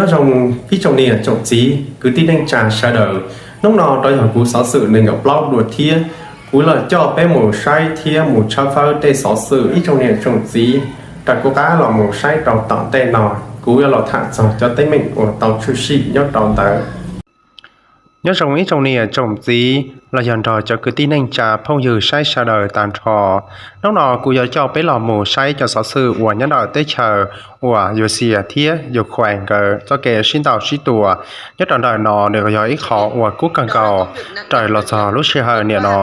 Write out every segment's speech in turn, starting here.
Nyob zoo ib tsoom niam tsoom txiv kwv tij neej tsa sawv daws, hnub no rov yog kuv xov xwm nees nkaum plaub dua thiab. Kuv los coj peb mus saib thiab mus tshawb fawb tej xov xwm ib tsoom niam tsoom txiv, raws kuv qab los mus saib rau tom ntej no. Kuv yuav los tham txog cov teeb meem uas tau tshwm sim nyob rau ntawd. Nyob zoo ib tsoom niam tsoom txiv los yog nrog cov kwv tij neej tsa phooj ywg saib sawv daws tag nrho. Hnub no kuv yuav coj peb los mus saib cov xov xwm uas nyob ntawm teb chaws uas Yuv Xias thiab Ukraine nkawd txoj kev sib ntaus sib tua nyob rau ntawm no nws yog ib qho uas kub kawg nkaus raws los txog lub sij hawm niaj no.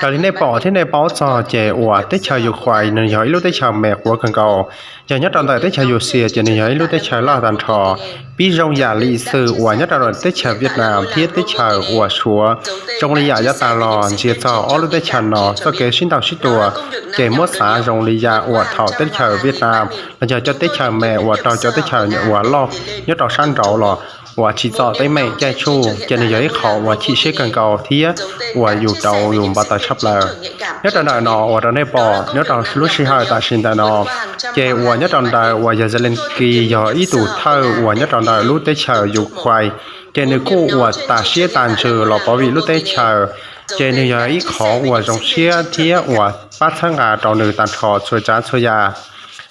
Raws li nej pom thiab nej paub txog ces uas teb chaws Ukraine nws yog ib lub teb chaws me quav kawg nkaus. Yog nyob rau ntawm teb chaws Yuv Xias ces nws yog ib lub teb chaws loj tag nrho, pib zoo yam li xws uas nyob rau teb chaws Vietnam thiab teb chaws uas Suav, zoo li yam yav tas los ntsia txog ob lub teb chaws no txoj kev sib ntaus sib tua, ces muab xav zoo li yam uas thaum teb chaws Vietnam los yog cov teb chaws me uas raug cov teb chaws uas loj nyob rau sab nraud los uas tsim txom teeb meem caij tsuj, ces nws yog ib qho uas chim siab kawg nkaus thiab uas yus rau yus npau taws tshaj plaws. Nyob rau ntawm no uas rau nej pom nyob rau lub sij hawm tam sim ntawm no, ces uas nyob rau ntawm uas yog Zelensky yog ib tug thawj uas nyob rau ntawm lub teb chaws Ukraine, ces nws kuj uas tas siab tas ntsws los pov vim lub teb chaws, ces nws yog ib qho uas zoo siab thiab uas pab txhawb nqa rau nws tag nrho txhua tsav txhua yam.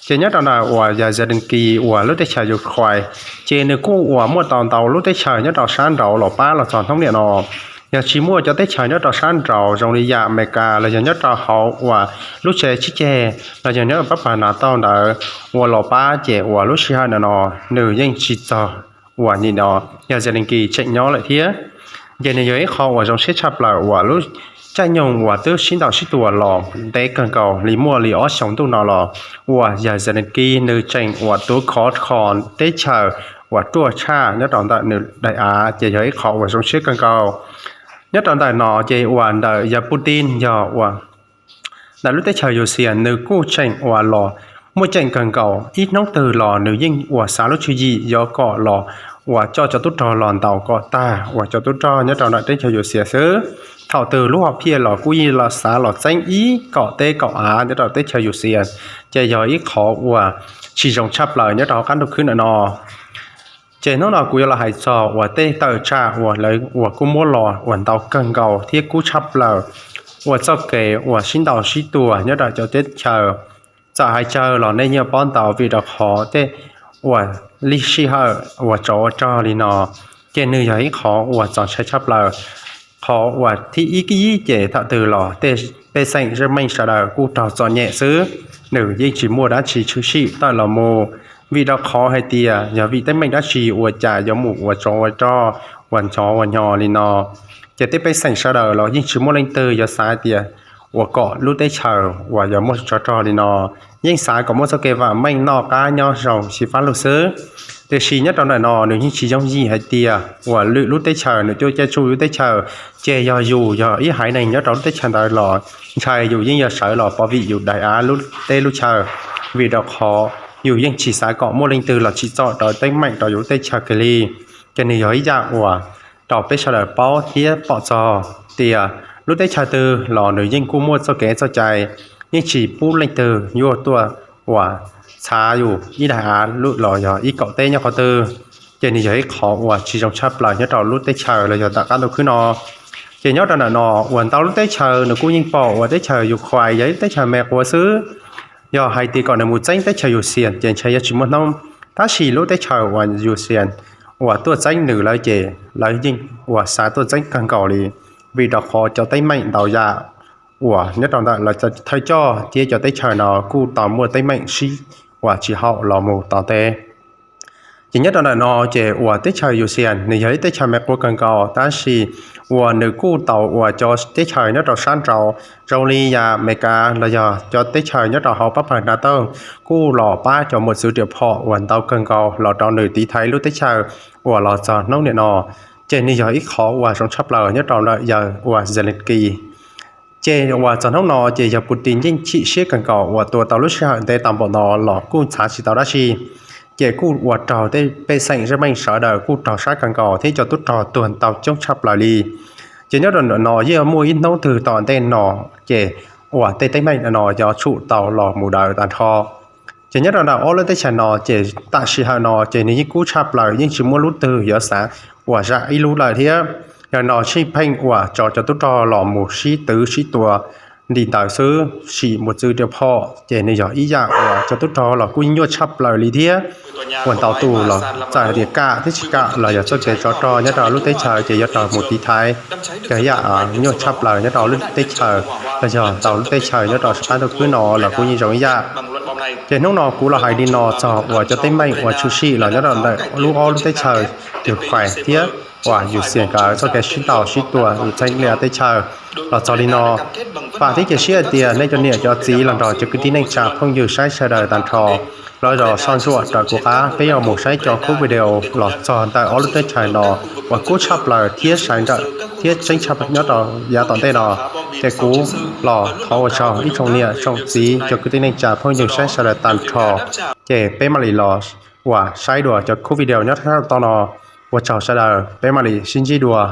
Ces nyob rau ntawm uas yog Zelensky uas lub teb chaws Ukraine, ces nws kuj uas muaj tau ntau lub teb chaws nyob rau sab nraud los pab los txog hnub niaj no. Yog tsis muaj cov teb chaws nyob rau sab nraud zoo li yam Amelikas los yog nyob rau hauv uas lub tsev sib ceg los yog nyob pab pawg NATO ntawd uas los pab ces uas lub sij hawm no no nws yeej tsis txog uas nim no yog Zelensky tseem nyob lawm thiab. Ces nws yog ib qho uas zoo siab tshaj plaws uas lub caij nyoog uas twb sib ntaus sib tua los ntev kawg nkaus li muaj li ob xyoos ntuj no los uas yog Zelensky nws tseem uas tuav khov kho teb chaws uas ruaj tshaj nyob rau ntawm nws daim av, ces yog ib qho uas zoo siab kawg nkaus. Nyob rau ntawm no ces uas ntawm yog Putin yog uas ntawm lub teb chaws Yuv Xias nws kuj tseem uas los muaj ceem kawg nkaus, ib hnub twg los nws yeej uas xav lub tswv yim yuav kom los uas coj cov tub rog los ntaus kom tag uas cov tub rog nyob rau ntawm teb chaws Yuv Xias xwb. Thaum twg lub hom phiaj los kuj yeej los xav los txeeb ib kaum teb kaum av nyob rau teb chaws Yuv Xias, ces yog ib qho uas tsis zoo tshaj plaws nyob rau hauv qab ntuj khwb ntawm no. Ces hnub no kuv yuav los hais txog uas tej tawm tsam uas lawv uas kuj muab los uas ntau kawg nkaus thiab kub tshaj plaws uas txoj kev uas sib ntaus sib tua nyob rau cov teb chaws. Txawm hais tsawg los nej yeej paub ntau vim rau qhov tej uas lub sij hawm uas tsov ua rog li no, ces nws yog ib qho uas txaus ntshai tshaj plaws. Qhov uas thib ib ces thaum twg los tej pej xeem zeej meej sawv daws kuj raug txom nyem xwb, nws yeej tsis muaj dab tsi tshwm sim tawm los mus, vim rau qhov hais tias yog vim teeb meem dab tsi ua cas yuav mus ua tsov ua rog, ua nchov ua nyo li no. Ces tej pej xeem sawv daws los yeej tsis muaj leej twg yuav xav hais tias uas kom lub teb chaws uas yuav muaj tsov rog li no, yeej xav kom muaj txoj kev vam meej noj qab nyob zoo xyiv fab lug xwb. Tiam sis nyob rau ntawm no nws yeej tsis yooj yim hais tias uas lwm lub teb chaws nws tuaj caij tsuj lub teb chaws, ces yog yus yog ib haiv neeg nyob rau lub teb chaws ntawd los ntshai yus yeej yuav sawv los pov vim yus daim av lub teb lub chaw, vim rau qhov yus yeej tsis xav kom muaj leej twg los tsim txom rau teeb meem rau yus lub teb chaws kiag li. Ces nws yog ib yam uas rau peb sawv daws paub thiab pom txog tias lub teb chaws twg los nws yeej kuj muaj txoj kev txoj cai, yeej tsis pub leej twg yuav tuaj uas txhav yus ib daim av los yog ib kaum teb nyob qhov twg. Ces nws yog ib qho uas tsis zoo tshaj plaws nyob rau lub teb chaws los yog tom qab ntuj khwb no. Ces nyob rau ntawm no uas ntau lub teb chaws nws kuj yeej pom uas teb chaws Ukraine yog ib teb chaws me quav xwb. Yog hais tias kom nws mus txeeb teb chaws Yuv Xias ces ntshai yuav tsis muaj hnub. Tab sis lub teb chaws uas Yuv Xias uas tuaj txeeb nws lawm ces lawv yeej uas xav tuaj txeeb kawg nkaus li, vim rau qhov cov teeb meem ntau yam uas nyob rau ntawm lawv thawj coj thiab cov teb chaws no kuj tau muaj teeb meem sib uas tsis haum los mus tom ntej. Ces nyob rau ntawm no ces uas teb chaws Yuv Xias nws yog ib teb chaws me quav kawg nkaus, tab sis uas nws kuj tau uas cov teb chaws nyob rau sab nraud zoo li yam Amelikas los yog cov teb chaws nyob rau hauv pab pawg NATO kuj los pab cov mos txwv riam phom uas ntau kawg nkaus los rau nws tiv thaiv lub teb chaws uas los txog hnub niaj no. Ces nws yog ib qho uas zoo tshaj plaws nyob rau ntawm yawg uas Zelensky. Ces uas txog hnub no ces yawg Putin yeej chim siab kawg nkaus uas tua tau lub sij hawm ntev tau npaum no los kuj txhav tsis tau dab tsi. Ces kuj uas raug tej pej xeem zeej meej sawv daws kuj raug sab kawg nkaus thiab cov tub rog tuag ntau coob tshaj plaws li. Ces nyob rau ntawm no yeej muaj ib hnub twg tom ntej no, ces uas tej teeb meem no yuav tsum tau los mus daws tag nrho. Ces nyob rau ntawm ob lub teb chaws no ces tam sim hawm no ces nws yeej kub tshaj plaws, yeej tsis muaj lub twg yuav xav uas zam ib lub lawm thiab. Yog no tshij pheej uas tso cov tub rog los mus sib twv sib tua nti ntawd xwb, sim mus txwv riam phom, ces nws yog ib yam uas cov tub rog los kuj nyuaj tshaj plaws li thiab. Uas ntau tus los txawm hais tias kam thiab tsis kam los yog txoj kev tsov rog nyob rau lub teb chaws ces yuav raug mus tiv thaiv, yog ib yam nyuaj tshaj plaws nyob rau lub teb chaws, los yog ntau lub teb chaws nyob rau sab qab ntuj khwb no los kuj yeej zoo ib yam. Ces hnub no kuv los hais li no txog uas cov teeb meem uas tshwm sim los nyob rau ntawm lub ob lub teb chaws Ukraine thiab uas Russia nkawd txoj kev sib ntaus sib tua txheeb li teb chaws los txog li no. Vam thiab cia siab hais tias nej cov niam cov txiv los nrog cov kwv tij neej tsa phooj ywg saib sawv daws tag nrho los zov soj ntsuam raws kuv qab, peb yuav mus saib cov khub video los txog ntawm ob lub teb chaws no uas kub tshaj plaws thiab saiv nrawm thiab tseeb tshaj nyob rau yav tom ntej no. Ces kuv los thov ua tsaug ib tsoom niam tsoom txiv cov kwv tij neej tsa phooj ywg saib sawv daws tag nrho, ces peb mam li los uas saib dua cov khub video nyob rau tom no. Ua tsaug sawv daws, peb mam li sib ntsib dua.